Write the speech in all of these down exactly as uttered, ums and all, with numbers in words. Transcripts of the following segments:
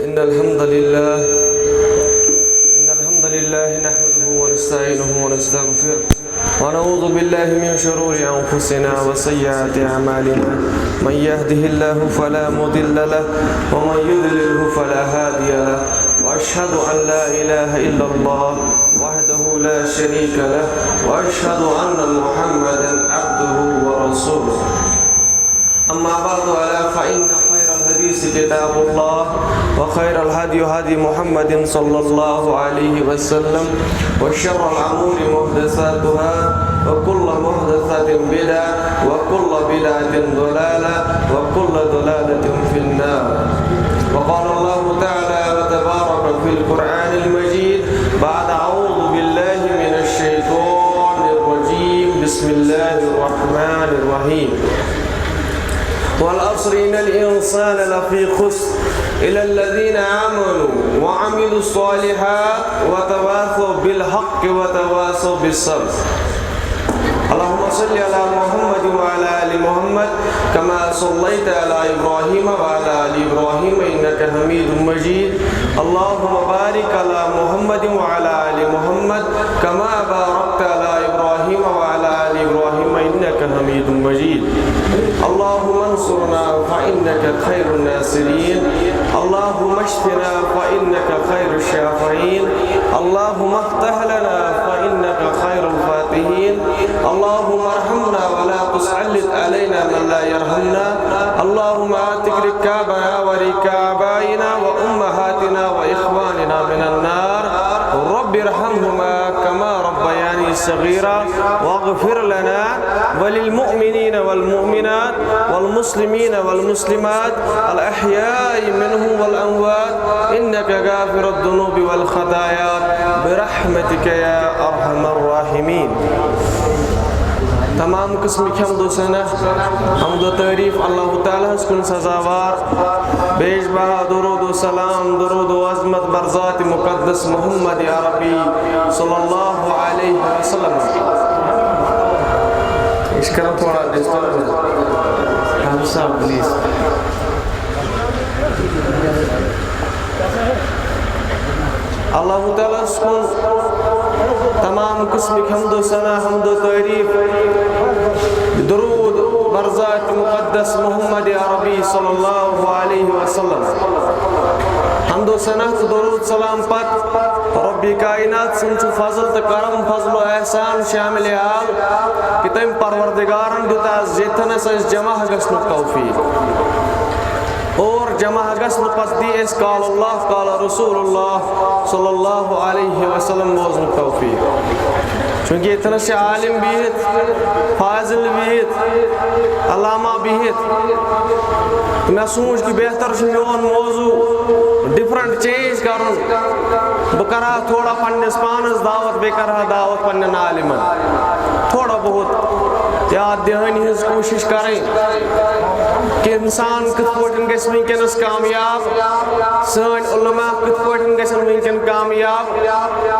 إن الحمد لله إن الحمد لله نحمده ونستعينه ونستغفره، ونعوذ بالله من شرور أنفسنا وسيئات أعمالنا. من يهده الله فلا مضل له، ومن يضلله فلا هادي له. وأشهد أن لا إله إلا الله وحده لا شريك له، وأشهد أن محمدا عبده ورسوله. أما بعد، ألا فإن خير الحديث كتاب الله، وخير الهدي هدي محمد صلى الله عليه وسلم، وشر الأمور محدثاتها، وكل محدثة بدعة، وكل بدعة ضلالة، وكل ضلالة في النار. وقال الله تعالى وتبارك في القرآن المجيد بعد أعوذ بالله من الشيطان الرجيم، بسم الله الرحمن الرحيم. والعصر إن الإنسان لفي خسر، إلا الذين آمنوا وعملوا الصالحات وتواصوا بالحق وتواصوا بالصبر. اللهم صل على محمد وعلى آل محمد كما صليت على إبراهيم وعلى آل إبراهيم إنك حميد مجيد. اللهم بارك على محمد وعلى آل محمد كما باركت على إبراهيم وعلى آل إبراهيم إنك حميد مجيد. اللهم انصرنا فإنك خير الناصرين. اللهم اشفنا فإنك خير الشافعين. اللهم افتح لنا فإنك خير الفاتحين. اللهم ارحمنا ولا تسلط علينا من لا يرحمنا. اللهم اعتق رقابنا ورقاب آبائنا وأمهاتنا وإخواننا من النار. رب ارحمهما كما ربياني صغيرا، واغفر لنا وللمؤمنين والمؤمنات والمسلمين والمسلمات الأحياء منهم والأموات إنك غافر الذنوب والخطايا برحمتك يا أرحم الراحمين. تمام قسمٕکۍ حمد و ثنا، حمد و تعریف اللہ تعالیٰ ہس کُن سزاوار۔ بیش بہا درود و سلام، درود و عظمت بر ذات مقدس محمد عربی صلی اللہ علیہ وسلم۔ یہ چھِ کران تھوڑا ڈسٹرب۔ حافظ صاحب، پلیز۔ اللہ تعالیٰ ہس کُن تمام قسمٕکۍ حمد و ثنا، حمد و تعریف، درود بر ذات مقدس محمد عربی صلی اللہ علیہ وسلم۔ حمد و ثنا تہٕ درود سلام پتہٕ رب کائنات سُنٛد چھُ فضل تہٕ کرم، فضل و احسان شامل حال کہ تٔمۍ پروردگارن دیُت از ییٚتھنس اسہِ جمع گژھنُک توفیق۔ اور جمع گژھنہٕ پتہٕ دی اسہِ قال اللہ، قال رسول اللہ صلی اللہ علیہ وسلم بوزنُک توفیق۔ چونکہ ییٚتھنس چھِ عالم بِہِتھ، فاضل بِہِتھ، علامہ بِہِتھ۔ تہٕ مےٚ سوٗنٛچ کہِ بہتر چھُ میون موضوع different change کرُن۔ بہٕ کرٕ ہا تھوڑا پننِس پانس دعوت، بیٚیہِ کرٕ ہا دعوت پننٮ۪ن عالمن۔ تھوڑا بہت یاد دہانی ہٕنٛز کوٗشِش کرٕنۍ کہ انسان کِتھ پٲٹھۍ گژھِ وٕنکیٚنس کامیاب، سٲنۍ علماء کِتھ پٲٹھۍ گژھن وٕنکیٚن کامیاب۔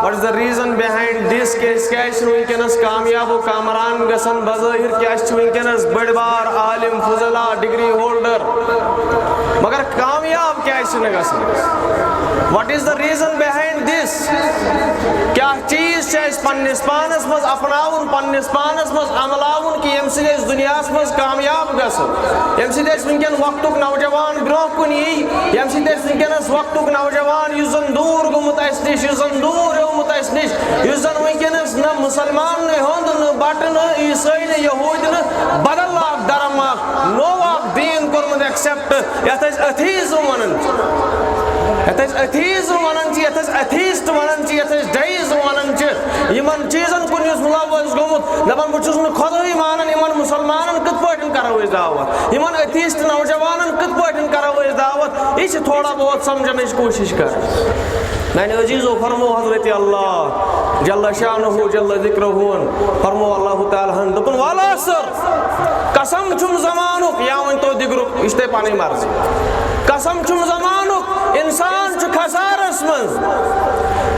What is the reason behind this کہ أسۍ کیازِ چھِنہٕ وٕنکیٚنس کامیاب و کامران گژھان؟ بظٲہر کہِ اَسہِ چھِ وٕنکیٚنس بٔڑۍ بار عالم، فضلا، degree holder، مگر کامیاب کیازِ چھِنہٕ گژھان؟ What is the reason behind this؟ کیٛاہ چیٖز چھِ اَسہِ پننِس پانس منٛز اپناوُن، پننِس پانس منٛز عملاوُن کہِ ییٚمہِ سۭتۍ أسۍ دُنیاہس منٛز کامیاب گژھو، ییٚمہِ سۭتۍ اَسہِ وٕنکیٚن وقتُک نوجوان برونٛہہ کُن یی، ییٚمہِ سۭتۍ أسۍ وٕنکیٚنس وقتُک نوجوان یُس زن دوٗر گوٚمُت اَسہِ نِش، یُس زن دوٗر ریومُت اَسہِ نِش، یُس زن وٕنکیٚنس نہ مُسلمان، نہ ہیوٚنٛد، نہ بٹہٕ، نہ عیٖسٲے، نہ یہوٗدۍ، نہ بدل اکھ دھرم اکھ، نوٚو اکھ دیٖن کوٚرمُت accept، یتھ أسۍ atheism ونان چھِ، یتھ أسۍ atheism ونان چھِ، یتھ أسۍ atheist ونان چھِ، یتھ أسۍ deism ونان چھِ، یِمن چیٖزن کُن یُس مُلوث گوٚمُت، دپان بہٕ چھُس نہٕ خۄدٲے مانان، یِمن مُسلمانن کِتھ پٲٹھۍ کرو أسۍ دعوت؟ یِمن atheist نوجوانن کِتھ پٲٹھۍ کرو أسۍ دعوت؟ یہِ چھِ تھوڑا بہت سمجھنٕچ کوٗشش کرٕنۍ۔ میانہِ عزیزو، فرمو حضرت اللہ جل شانہ جل ذکرہ، فرمو اللہ تعالیٰ ہن، دوٚپُن، والعصر، قسم چھُم زمانُک، یا ؤنۍ تو دِگرُک، یہِ چھِ تۄہہِ پنٕنۍ مرضی۔ قسم چھُم زمانُک، انسان چھُ خسارس منٛز۔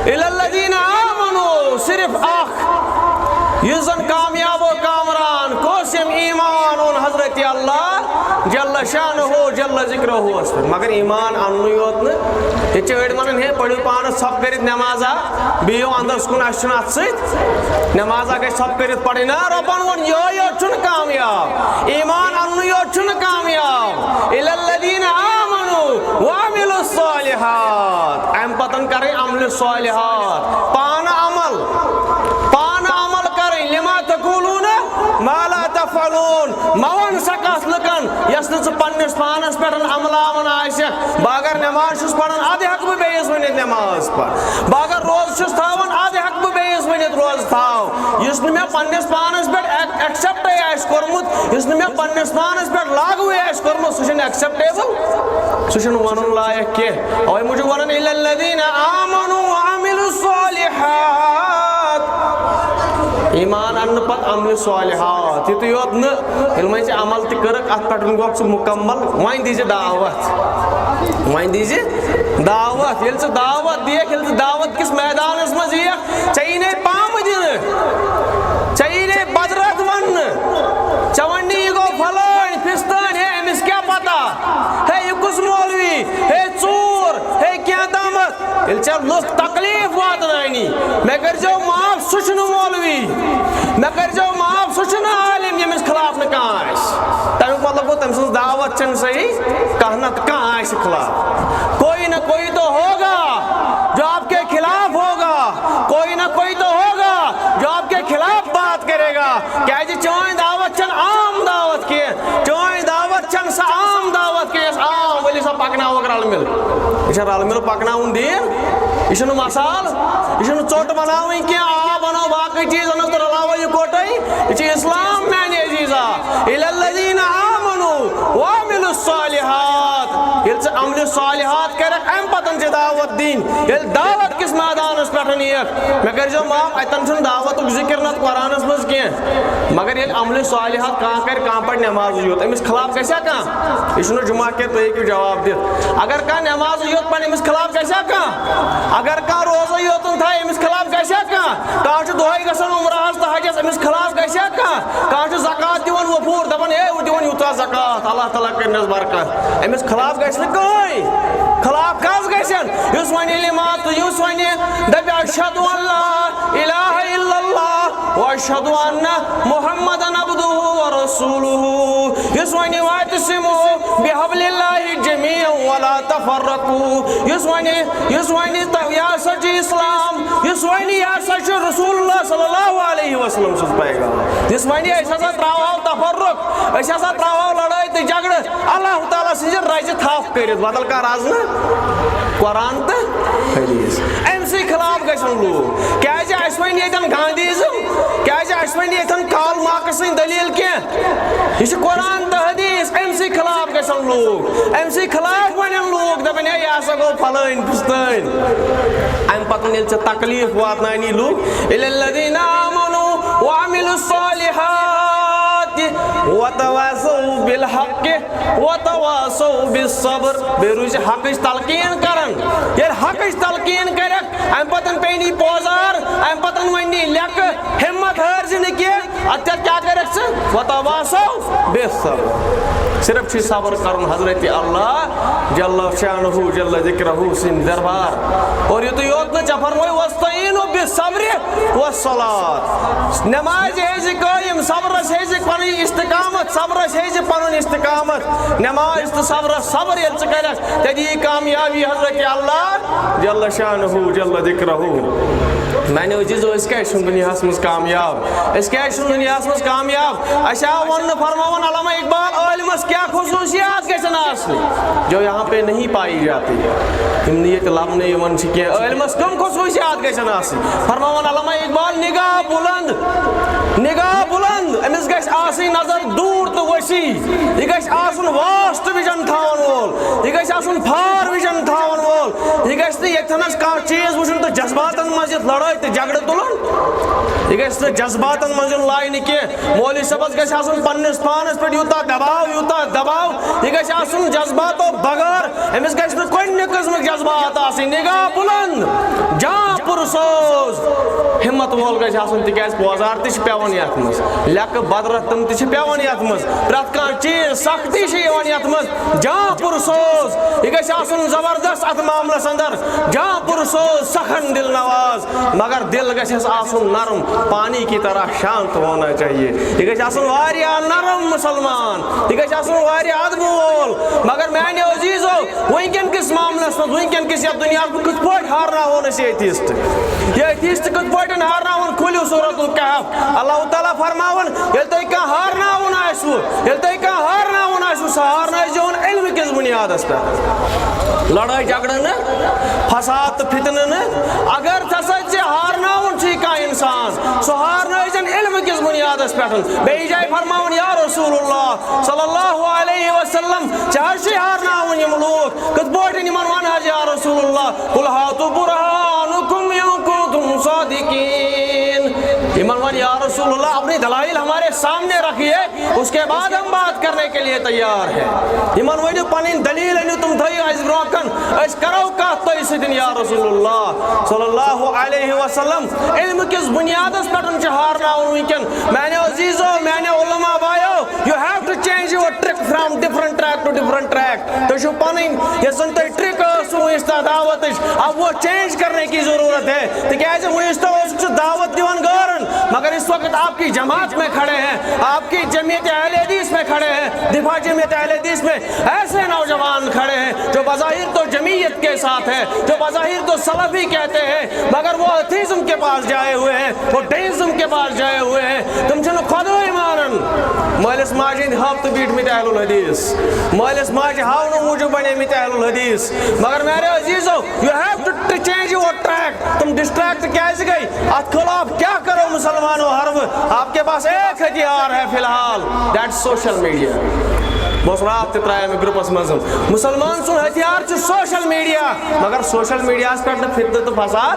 الا الذین آمنوا، صرف اکھ، یُس زن کامیاب و کامران، کُس؟ ییٚمۍ ایمان اوٚن حضرت اللہ جل شانہ جل ذکرہ ہس پٮ۪ٹھ۔ مگر ایمان اننُے یوت نہٕ، چھِ أڑۍ وَنان، ہے، پٔرِو پانَس ژھۄپہٕ کٔرِتھ نٮ۪مازا، بِہِو اَندَس کُن، اَسہِ چھُنہٕ اَتھ سۭتۍ۔ نٮ۪مازا گژھِ ژھۄپہٕ کٔرِتھ پَرٕنۍ۔ نہ، رۄبَن ووٚن، یِہوٚے یوت چھُنہٕ کامیاب۔ ایمان اَننُے یوت چھُنہٕ کامیاب۔ اِلَّا الَّذِينَ آمَنُوا وَعَمِلُوا الصَّالِحَاتِ۔ اَمہِ پَتَن کَرٕنۍ عملِ صالحات۔ پانہٕ عمل، پانہٕ عمل کَرٕنۍ۔ لِمَا تَقُولُونَ مَا لَا تَفْعَلُونَ۔ مہ وَن سۄ کَتھ لُکَن، یۄس نہٕ ژٕ پننِس پانَس پٮ۪ٹھ عمل آمُن آسہِ۔ بہٕ اگر نٮ۪ماز چھُس پَران، اَدٕ ہٮ۪کہٕ بہٕ بیٚیِس ؤنِتھ نٮ۪ماز پَر۔ بہٕ اگر روزٕ چھُس تھاوان، اَدٕ ہٮ۪کہٕ بہٕ بیٚیِس ؤنِتھ روزٕ تھاو۔ یُس نہٕ مےٚ پننِس پانَس پٮ۪ٹھ ایک-، ایکسیپٹٕے آسہِ کوٚرمُت، یُس نہٕ مےٚ پننِس پانَس پٮ۪ٹھ لاگوٕے آسہِ کوٚرمُت، سُہ چھُنہٕ ایکسیپٹیبل، سُہ چھُنہٕ وَنُن لایق کینٛہہ۔ اَوَے موٗجوٗب وَنان، اِلَّا الَّذِينَ آمَنُوا وَعَمِلُوا الصَّالِحَاتِ۔ ایمان اَننہٕ پَتہٕ عملِ صالحات۔ یُتُے یوت نہٕ، ییٚلہِ وۄنۍ ژےٚ عمل تہِ کٔرٕکھ، اَتھ پٮ۪ٹھ گوٚو ژٕ مُکمل، وۄنۍ دیٖزِ دعوت۔ وۄنۍ دیٖزِ دعوت۔ ییٚلہِ ژٕ دعوت دِکھ، ییٚلہِ ژٕ دعوت کِس میدانَس منٛز یِیَکھ، ژےٚ یی نے پامہٕ دِنہٕ، ژےٚ یی نے بدرَد وَننہٕ، ژےٚ وَننہٕ، یہِ گوٚو فلٲنۍ، فِستٲنۍ، ہے، أمِس کیٛاہ پَتہ؟ ہے، یہِ کُس مولوی؟ ہے، ژوٗر، ہے، کینٛہہ تامَتھ۔ ییٚلہِ ژےٚ لُکھ تکلیٖف واتناونی، مےٚ کٔرۍزیو معاف، سُہ چھُنہٕ مولوی۔ مےٚ کٔرۍزیو معاف، سُہ چھُنہٕ عالِم، ییٚمِس خلاف نہٕ کانٛہہ آسہِ۔ تَمیُک مطلب گوٚو، تٔمۍ سٕنٛز دعوت چھَنہٕ صحیح، کانٛہہ نَتہٕ کانٛہہ آسہِ خلاف۔ کوئی نہ کوئی تو ہوگا جو آپ کے خلاف ہوگا، کوئی نہ کوئی تو ہوگا جو آپ کے خلاف بات کرے گا۔ کیٛازِ چٲنۍ دعوت چھَنہٕ عام دعوت کینٛہہ، چٲنۍ دعوت چھَنہٕ سۄ عام دعوت کینٛہہ، یۄس عام ؤلِو سا پَکناوَکھ رَلہٕ مِل۔ یہِ چھا رَلہٕ مِل پَکناوُن دیٖن؟ یہِ چھُنہٕ مصالہٕ، یہِ چھُنہٕ ژوٚٹ بَناوٕنۍ کینٛہہ، آ بَناو باقٕے چیٖز اَنو تہٕ رَلاوو یِکوَٹَے۔ یہِ چھُ اِسلام میٛانہِ عزیٖزا۔ اِلَّا الَّذِينَ آمَنُوا وَعَمِلُوا الصَّالِحَاتِ۔ ییٚلہِ ژٕ عملِ صالحات کَرَکھ، اَمہِ پَتَن چھِ دعوت دِنۍ۔ ییٚلہِ دعوت کِس میدانَس پٮ۪ٹھ یِیَکھ، مےٚ کٔرۍزیو معاف، اَتٮ۪ن چھُنہٕ دعوتُک ذِکِر نَتہٕ قرآنَس منٛز کینٛہہ۔ مگر ییٚلہِ عملِ صالحات کانٛہہ کَرِ، کانٛہہ پَرِ نٮ۪مازٕے یوت، أمِس خلاف گژھیٛا کانٛہہ؟ یہِ چھُنہٕ جُمعہ کینٛہہ، تُہۍ ہیٚکِو جواب دِتھ۔ اگر کانٛہہ نٮ۪مازٕے یوت پَرِ، أمِس خلاف گژھیٛا کانٛہہ؟ اگر کانٛہہ روزَے یوت تھایہِ، أمِس خلاف گژھیٛا کانٛہہ؟ کانٛہہ چھُ دۄہَے گژھان عُمرَہَس تہٕ حَجَس، أمِس خلاف گژھیٛا کانٛہہ؟ کانٛہہ چھُ زکوٰۃ دِوان وۄپھوٗر، دَپان، ہے، ہُہ دِوان یوٗتاہ زکوٰۃ، اللہ تعالیٰ کٔرِنَس برکت۔ أمِس خلاف گژھِ نہٕ کٕہٕنۍ۔ خلاف کَس گژھن؟ یُس وَنہِ لِما تہٕ یُس وَنہِ، دَپہِ، أشہد ان لا الہ الا اللہ و اشہد ان محمدا عبدہ و رسولہ۔ یُس وَنہِ، واعتصموا بحبل اللہ جمیعا ولا تفرقوا۔ یُس وَنہِ، یُس وَنہِ، تہ-، یہِ ہسا چھُ اِسلام۔ یُس وَنہِ، یہِ ہسا چھُ رسول اللہ صلی اللہ علیہ وسلم سُنٛد پیغام۔ یُس وَنہِ، أسۍ ہسا ترٛاوہو تفرق، أسۍ ہسا ترٛاوہو لڑٲے تہٕ جھگڑٕ، اللہ تعالیٰ سٕنٛزِ رَزِ تھپھ کٔرِتھ، بدل کانٛہہ رَز نہٕ۔ قرآن تہٕ حدیث۔ أمۍ سٕے خلاف گژھن لوٗکھ۔ کیٛازِ اَسہِ وَنہِ ییٚتٮ۪ن گاندھی ازم؟ کیٛازِ اَسہِ وَنہِ ییٚتٮ۪ن کارل مارکس سٕنٛدۍ دٔلیٖل کینٛہہ؟ یہِ چھِ قرآن تہٕ حدیث، أمۍ سٕے خلاف گژھن لوٗکھ۔ أمۍ سٕے خلاف وَنن لوٗکھ، دَپن، ہے، یہِ ہسا گوٚو فلٲنۍ فِستٲنۍ۔ اَمہِ پَتہٕ ییٚلہِ ژےٚ تکلیٖف واتناونی لوٗکھ، اِلَّا الَّذِينَ آمَنُوا وَعَمِلُوا الصَّالِحَاتِ وَتَوَاصَوْا بِالْحَقِّ وَتَوَاصَوْا بِالصَّبْرِ۔ بیٚیہِ روٗزِ حقٕچ تلقیٖن کران۔ ییٚلہِ حقٕچ تلقیٖن کرکھ، اَمہِ پَتہٕ پیٚیہِ نہٕ پوزار، اَمہِ پَتہٕ وَنہِ نہٕ لیٚکہٕ، ہمت ہٲرزِ نہٕ کینٛہہ۔ اَدٕ کیٛاہ، کیٛاہ کرکھ ژٕ؟ وَتَوَاصَوْا بِالصَّبْرِ۔ صرف چھُ صبر کرُن حضرت اللہ جل شانہ جل ذکرہ سٕنٛدِ دربار۔ اور یُتُے یوت نہٕ، ژےٚ فرمووُے، وَاسْتَعِينُوا بِالصَّبْرِ وَالصَّلَاةِ۔ نماز ہیزِ قٲیِم، صبرس ہیزِ پنٕنۍ استقامت، صبرس ہیزِ پنُن استقامت۔ نماز تہٕ صبرس، صبر ییٚلہِ ژٕ کرکھ، تیٚلہِ یی کامیابی حضرت اللہ جل شانہ جل ذکرہ۔ میانیو عزیزو، أسۍ کیازِ چھِنہٕ دُنیاہس منٛز کامیاب؟ أسۍ کیازِ چھِنہٕ دُنیاہس منٛز کامیاب؟ اَسہِ آو وَننہٕ، فرماوان علامہ اقبال، عٲلمس کیٛاہ خصوٗصیات گژھن آسنہِ جو یہاں پہ نہیں پائی جاتی، یِم نہٕ ییٚتہِ لبنہٕ یِوان چھِ کینٛہہ۔ عٲلمس کٕم خصوٗصیات گژھن آسٕنۍ؟ فرماوان علامہ اقبال، نگاہ بلند، نگاہ بلند، أمِس گژھِ آسٕنۍ نظر دوٗر تہٕ وسیع، یہِ گژھِ آسُن vast vision تھاون وول، یہِ گژھِ آسُن far vision تھاون وول۔ یہِ گژھِ نہٕ ییٚتھنس کانٛہہ چیٖز وٕچھُن تہٕ جذباتن منٛز یِتھ لڑٲے تہٕ جھگڑٕ تُلُن۔ یہِ گژھِ نہٕ جذباتن منٛز یُن لاینہٕ کینٛہہ۔ مولوی صٲبس گژھِ آسُن پننِس پانس پٮ۪ٹھ یوٗتاہ دباو، یوٗتاہ دباو، یہِ گژھِ آسُن جذباتو بغٲر۔ أمِس گژھِ نہٕ کُنہِ قٕسمٕکۍ جذبات آسٕنۍ۔ نگاہ بلند، جان پُرسوز، ہمت وول گژھِ آسُن، تِکیازِ پوزار تہِ چھِ پٮ۪وان یَتھ منٛز، لیٚکہٕ بدرت تِم تہِ چھِ پٮ۪وان یَتھ منٛز، پرٛٮ۪تھ کانٛہہ چیٖز سختی چھِ یِوان یَتھ منٛز۔ جاں پُرسوز، یہِ گژھِ آسُن زبردست اَتھ معاملَس اندر۔ جاں پُرسوز، سخن دل نواز، مگر دل گژھٮ۪س آسُن نرم، پانی کی طرح شانت ہونا چاہیے۔ یہِ گژھِ آسُن واریاہ نرم مُسلمان، یہِ گژھِ آسُن واریاہ ادبہٕ وول۔ مگر میانیو عزیزو، وٕنکیٚن کِس معاملس منٛز، وٕنکیٚن کِس یتھ دُنیاہس منٛز کِتھ پٲٹھۍ ہارناوون أسۍ ایتھیسٹ؟ یہِ ایتھیسٹ کِتھ پٲٹھۍ ہارناوون؟ کھوٗلِو سورۃ الکہف، اللہ تعالیٰ فرماوان، ییٚلہِ تۄہہِ کانٛہہ ہارناوُن آسِوٕ، ییٚلہِ تۄہہِ کانٛہہ ہارناوُن آسِوٕ، سُہ ہارنٲوزِہون علمہٕ کِس بُنیادس پٮ۪ٹھ۔ لڑٲے جھگڑٕ نہٕ، فساد تہٕ فتنہٕ نہٕ۔ اگر ژےٚ سۭتۍ ژےٚ ہارناوُن چھُے کانٛہہ انسان، سُہ ہارنٲوزٮ۪ن علمہٕ کِس بُنیادس پٮ۪ٹھ۔ بیٚیہِ جایہِ فرماوان، یا رسول اللہ صلی اللہ علیہ وسلم، ژےٚ حظ چھُے ہارناوُن یِم لوٗکھ۔ کِتھ پٲٹھۍ؟ یِمن وَن حظ، یا رسول اللہ، قل هاتوا برهانكم إن كنتم صادقين۔ یِمن وَن، یا رسول اللہ، اپنی دلائل ہمارے سامنے رکھیے، اس کے بعد ہم بات کرنے کے لیے تیار ہیں۔ یِمن ؤنِو پنٕنۍ دلیل، أنِو تِم تھٲیِو اَسہِ برونٛہہ کَن، أسۍ کرو کَتھ تۄہہِ سۭتۍ یا رسول اللہ صلی اللہ علیہ وسلم۔ علمہٕ کِس بُنیادس پٮ۪ٹھ چھُ ہارناوُن وٕنکیٚن۔ میانیو عزیزو، میانیو علماء بایو، you have to change your trick from different track to different track۔ تُہۍ چھِو پنٕنۍ، یۄس زن تۄہہِ ٹرک ٲسوٕ وٕنِس تام دعوتٕچ، اب وہ چینج کرنے کی ضرورت ہے۔ تِکیازِ وٕنِس تام اوسُکھ ژٕ دعوت دِوان غٲرن، مگر اس وقت آپ کی جماعت میں کھڑے ہیں، آپ کی جمعیت اہل حدیث میں کھڑے ہیں، دفاع جمعیت اہل حدیث میں ایسے نوجوان کھڑے ہیں جو بظاہر تو جمعیت کے ساتھ ہیں، جو بظاہر تو سلفی کہتے ہیں، مگر وہ ایتھیزم کے پاس جائے ہوئے ہیں، وہ ڈیزم کے پاس جائے ہوئے ہیں۔ تِم چھِنہٕ خۄدٲے مانان۔ مٲلِس ماجہِ ہٕنٛدۍ حق تہٕ بیٖٹھمٕتۍ اہل الحدیث، مٲلِس ماجہِ ہاونہٕ موٗجوٗب بنے مٕتۍ اہل الحدیث۔ مگر میانیو عزیزو، you have to change your track۔ تِم ڈسٹریکٹ کیازِ گٔے؟ اتھ خلاف کیا کرو مسلمانوں؟ حرب، آپ کے پاس ایک ہتھیار ہے فی الحال، that is social media۔ بہٕ اوسُس راتھ تہِ ترٛایے مےٚ گروپس منٛز۔ مسلمان سُنٛد ہتھیار چھُ سوشل میڈیا، مگر سوشل میڈیاہس پٮ۪ٹھ نہٕ فتنہٕ تہٕ فساد،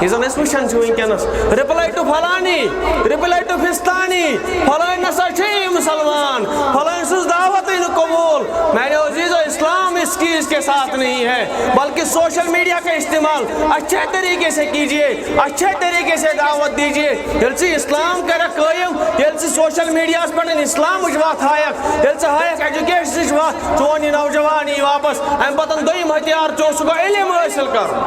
یہِ زن أسۍ وٕچھان چھِ وٕنکیٚنس۔ Reply to فلانی، reply to فستانی، فلٲنۍ نسا چھِ یہِ مسلمان، فلٲنۍ سٕنٛز دعوتٕے نہٕ قبول۔ میانیو عزیزو، اسلام اس چیز کے ساتھ نہیں ہے، بلکہ سوشل میڈیا کا استعمال اچھے طریقے سے کیجیے، اچھے طریقے سے دعوت دیجیے۔ ییٚلہِ ژٕ اسلام کرکھ قٲیِم، ییٚلہِ ژٕ سوشل میڈیاہس پٮ۪ٹھ اسلامٕچ وتھ ہایکھ، ییٚلہِ ژٕ ہایکھ ایجوکیشنٕچ وتھ، چون یہِ نوجوان یی واپس۔ امہِ پتہٕ دوٚیِم ہتھیار چھُ سُہ گوٚو علم حٲصِل کرُن۔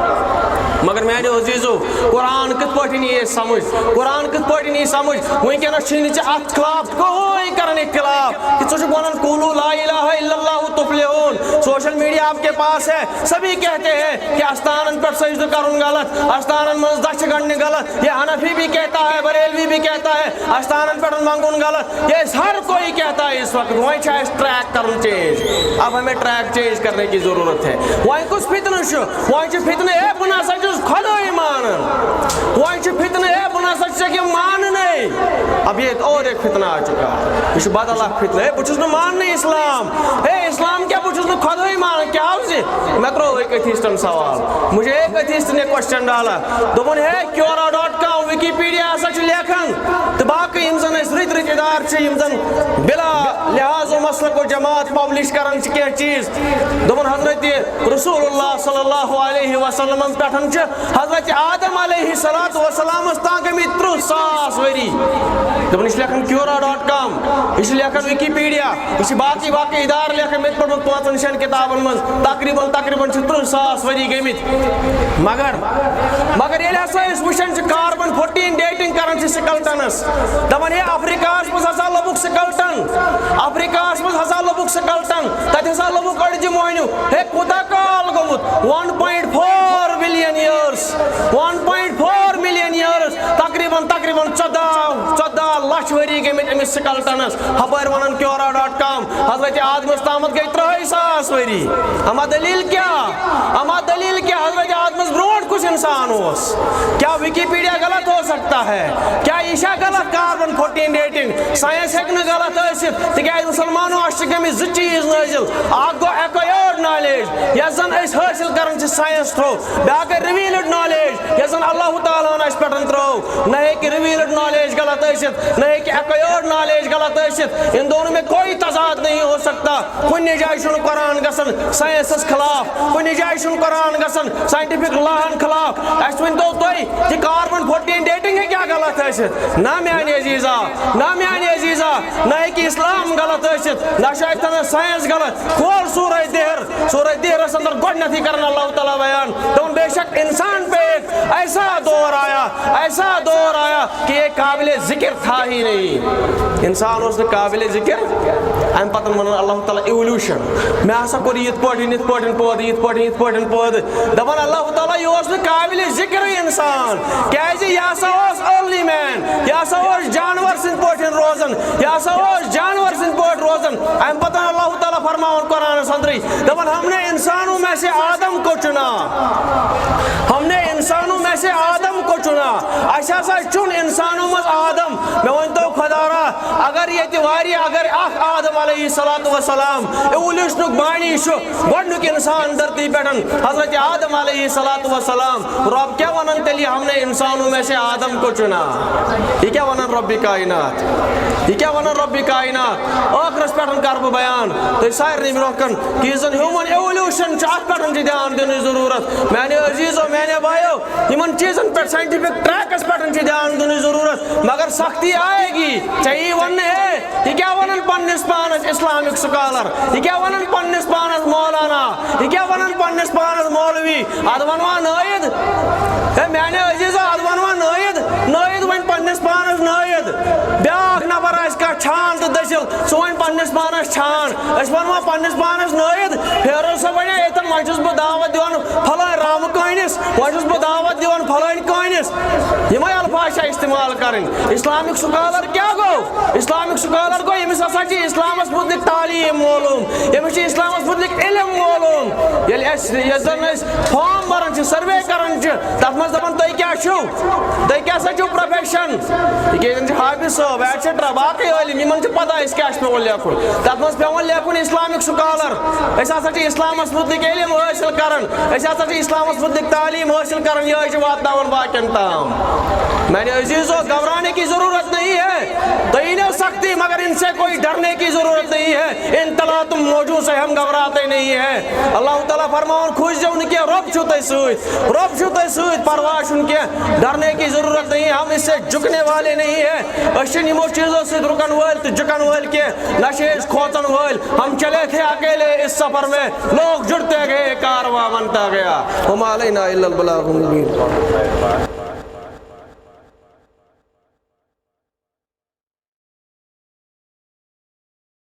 مگر میانیو عزیزو، قرآن کِتھ پٲٹھۍ یی اَسہِ سمجھ؟ قرآن کِتھ پٲٹھۍ یی سمجھ؟ وٕنکیٚنس چھُنہٕ ژےٚ اتھ خلاف کٕہٕنۍ کران اختلاف کہ ژٕ چھُکھ ونان قولوا لا الہ الا اللہ تفلحون۔ سوشل میڈیا آپ کے پاس ہے، سبھی کہتے ہیں کہ استانن پٮ۪ٹھ سجدٕ کرُن غلط، استانن منٛز دچھِ گنڈنہِ غلط۔ یہ حنفی بھی کہتا ہے، بریلوی بھی کہتا ہے، استانن پٮ۪ٹھ منگُن غلط۔ یہ ہر کوئی کہتا ہے اس وقت۔ وۄنۍ چھُ اَسہِ ٹریک کرُن چینج۔ اب ہمیں ٹریک چینج کرنے کی ضرورت ہے۔ وۄنۍ کُس فتنہٕ چھُ؟ وۄنۍ چھُ فتنہٕ، ہے، بہٕ نسا چھُس خۄدٲے مانان۔ وۄنۍ چھُ فتنہٕ، ہے، بہٕ نسا چھُسکھ یہِ ماننٕے۔ اب یہ اور ایک فتنہ آ چکا ہے۔ یہِ چھُ بدل اکھ فتنہٕ۔ ہے، بہٕ چھُس نہٕ ماننٕے اسلام۔ ہے، اسلام کیٛاہ؟ بہٕ چھُس نہٕ خۄدٲے مانان۔ کیٛاہ حظ یہِ؟ مےٚ ترٛوو أکۍ ایتھیسٹن سوال۔ مجھے ایک ایتھیسٹ نے کوسچن ڈالا۔ دوٚپُن، ہے، کیورا ڈاٹ کام، وِکی پیٖڈیا ہسا چھُ لیکھان۔ تہٕ باقٕے یِم زن اَسہِ رٕتۍ رٕتۍ ادارٕ چھِ، یِم زن بلا لحاظ و مسلک و جماعت پبلش کران چھِ کینٛہہ چیٖز۔ دوٚپُن، حضرت رسول اللہ صلی اللہ علیہ وسلمس پٮ۪ٹھ چھِ حضرت آدم علیہ الصلوۃ والسلامس تام گٔمٕتۍ تٕرٛہ ساس ؤری۔ دوٚپُن، یہِ چھُ لیکھان کیورا ڈاٹ کام، یہِ چھُ لیکھان وِکی پیٖڈیا، یہِ چھِ باقٕے باقٕے ادارٕ لیکھان، مےٚ تہِ پوٚرمُت پانٛژن شٮ۪ن کِتابن منٛز۔ تقریباً، تقریباً چھِ تٕرٛہ ساس ؤری گٔمٕتۍ۔ مگر، مگر ییٚلہِ ہسا أسۍ وٕچھان چھِ، کاربن فورٹیٖن ڈیٹنگ کران چھِ سکلٹنس، دپان، ہے، افریقہس منٛز ہسا لوٚبُکھ سکلٹن، افریقہس منٛز ہسا لوٚبُکھ سکلٹن، تتہِ ہسا لوٚبُکھ أڈجہِ مۄہنیو۔ ہے، کوٗتاہ کال گوٚمُت؟ One point four billion years، one point four million years، تقریباً، تقریباً ژۄداہ، ژۄداہ لچھ ؤری گٔمٕتۍ أمِس سکلٹنس۔ ہپٲرۍ ونان کیورا ڈاٹ کام، حضرت آدمس تامتھ گٔے ترٛہے ساس ؤری۔ اما دلیل کیا؟ اما دلیل کیا؟ حضرت آدمس برونٹھ کُس انسان اوس؟ کیا وِکی پیٖڈیا غلط ہو سکتا ہے؟ کیا یہِ چھا غلط؟ کاربن فورٹیٖن ڈیٹنگ، ساینس ہیٚکہِ نہٕ غلط ٲسِتھ، تِکیازِ مسلمانو، اَسہِ چھِ گٔمٕتۍ زٕ چیٖز نٲزِل۔ اکھ گوٚو ایکویٲرڈ نالیج، یۄس زن أسۍ حٲصِل کران چھِ ساینس تھرو، بیاکھ گٔے رِویٖلڈ نالیج، یۄس زن اللہ تعالیٰ ہن اَسہِ پٮ۪ٹھ ترٲو۔ نہ ہیٚکہِ رِویٖلڈ نالیج غلط ٲسِتھ، نہ ہیٚکہِ ایکویٲرڈ نالیج غلط ٲسِتھ۔ ان دونوں میں کوئی تضاد نہیں ہو سکتا۔ کُنہِ جایہِ چھُنہٕ قرآن گژھان ساینسس خلاف، کُنہِ جایہِ چھُنہٕ قرآن گژھان ساینٹیفک لاہن خلاف، اَسہِ ؤنۍ تو تُہۍ، یہِ کاربن فورٹیٖن ڈیٹنگ ہیٚکیٛاہ غلط ٲسِتھ؟ نہ میانہِ عزیزا، نہ میانہِ عزیزا، نہ ہیٚکہِ اسلام غلط ٲسِتھ، نہ چھُ اَتہِ تھاوان ساینس غلط۔ کھول سورہ دہر، سورہ دہرس اندر گۄڈٕنیتھٕے کران اللہ تعالیٰ بیان، دپان بے شک انسان پہ ایک ایسا دور آیا، ایسا دور آیا کہ یہ قابل ذکر تھا ہی نہیں۔ انسان اوس نہٕ قابل ذکر۔ امہِ پتہٕ ونان اللہ تعالیٰ ایولیوشن، مےٚ ہسا کوٚر یِتھ پٲٹھۍ، یِتھ پٲٹھۍ پٲدٕ، یِتھ پٲٹھۍ، یِتھ پٲٹھۍ پٲدٕ۔ دپان اللہ تعالیٰ، یہِ اوس نہٕ قابل ذکرٕے انسان، کیازِ یہِ ہسا اوس ارلی مین، یہِ ہسا اوس جانور سٕنٛدۍ پٲٹھۍ روزان، یہِ ہسا اوس جانور سٕنٛدۍ پٲٹھۍ روزان۔ امہِ پتہٕ اللہ تعالیٰ فرماوان قرآنس اندرٕے، دپان ہم نے انسانوں میں سے آدم کو چنا، ہم نے انسانوں میں سے آدم کو چنا۔ اَسہِ ہسا چُن انسانو منٛز آدم۔ مےٚ ؤنۍ تو خۄدا را، اگر ییٚتہِ واریاہ، اگر اکھ آدم علیہ الصلوۃ والسلام ایولیوشنُک بانی چھُ، گۄڈٕنیُک انسان دھرتی پٮ۪ٹھ حضرت آدم علیہ الصلوۃ والسلام، رب کیٛاہ وَنان تیٚلہِ، ہم نے انسانوں میں سے آدم کو چنا؟ یہِ کیٛاہ وَنان ربِ کائنات؟ یہِ کیٛاہ وَنان ربِ کائنات؟ ٲخرس پٮ۪ٹھ کَرٕ بہٕ بیان تۄہہِ سارنٕے برونٛہہ کَن، کہِ یُس زَن ہیوٗمَن ایولیوشن چھُ، اَتھ پٮ۪ٹھ چھِ دھیان دِنٕچ ضروٗرت۔ میانیو عزیزو، میانیو بایو، یِمن چیٖزن پٮ۪ٹھ سائنٹیفک ٹریکس پٮ۪ٹھ چھِ دھیان دِنٕچ ضروٗرت، مگر سختی آئے گی۔ ژےٚ یی وننہٕ، ہے، یہِ کیٛاہ ونان پننِس پانس اسلامک سکالر؟ یہِ کیٛاہ ونان پننِس پانس مولانا؟ یہِ کیٛاہ ونان پننِس پانس مولوی؟ ادٕ ونوا نٲیِد؟ ہے میانیو عزیزو، ادٕ ونوا نٲیِد؟ نٲیِد ونہِ پننِس پانس نٲیِد۔ بیٛاکھ نفر آسہِ کانٛہہ چھان تہٕ دٔسِل، سُہ ونہِ پننِس پانس چھان۔ أسۍ ونوا پننِس پانس نٲیِد؟ پھیرو سا ونے ییٚتٮ۪ن، وۄنۍ چھُس بہٕ دعوت دِوان فلٲنۍ رامہٕ کٲنِس، وۄنۍ چھُس بہٕ دعوت دِوان فلٲنۍ کٲنِس۔ یِمے الفاظ چھِ استعمال کرٕنۍ۔ اسلامک سکالر کیٛاہ گوٚو؟ اسلامک سکالر گوٚو، ییٚمِس ہسا چھِ اسلامس متعلق تعلیٖم معلوٗم، ییٚمِس چھِ اسلامس متعلق علم معلوٗم۔ ییٚلہِ اَسہِ، ییٚلہِ زن أسۍ فارم بھران چھِ، سروے کران چھِ، تتھ منٛز دپان، تُہۍ کیٛاہ چھِو؟ تُہۍ کیٛاہ سا چھِو پروفیشن؟ یہِ کیٛاہ زن چھِ حافظ صٲب، ایٹسٹرا، باقٕے عٲلِم، یِمن چھُ پتہ أسۍ کیٛاہ چھِ پٮ۪وان لیکھُن۔ تتھ منٛز پٮ۪وان لیکھُن اسلامک سکالر۔ أسۍ ہسا چھِ اسلامس متعلق علم حٲصِل کران، أسۍ ہسا چھِ اسلامس متعلق تعلیٖم حٲصِل کران، یِہوٚے چھِ واتناوان باقین تام۔ میانہِ عزیزو، گھبرانے کی ضرورت نہیں ہے، دینی سختی، مگر ان سے کوئی ڈرنے کی ضرورت نہیں ہے۔ ان تلا تم موجوں سے ہم گھبراتے نہیں ہیں۔ اللہ تعالیٰ فرماوان، کھوٗژ زیو نہٕ کینٛہہ، رۄب چھُو تۄہہِ سۭتۍ، رۄب چھُو تۄہہِ سۭتۍ، پرواہ چھُنہٕ کینٛہہ، ڈرنے کی ضرورت نہیں ہے، ہم اس سے جھکنے والے نہیں ہیں۔ أسۍ چھِنہٕ یِمو چیٖزو سۭتۍ رُکن وٲلۍ تہٕ جھُکن وٲلۍ کینٛہہ، نہ چھِ أسۍ کھوژن وٲلۍ۔ ہم چلے تھے اکیلے اس سفر میں، لوگ جڑتے گئے، کارواں بنتا گیا، وما علینا الا البلاغ المبین۔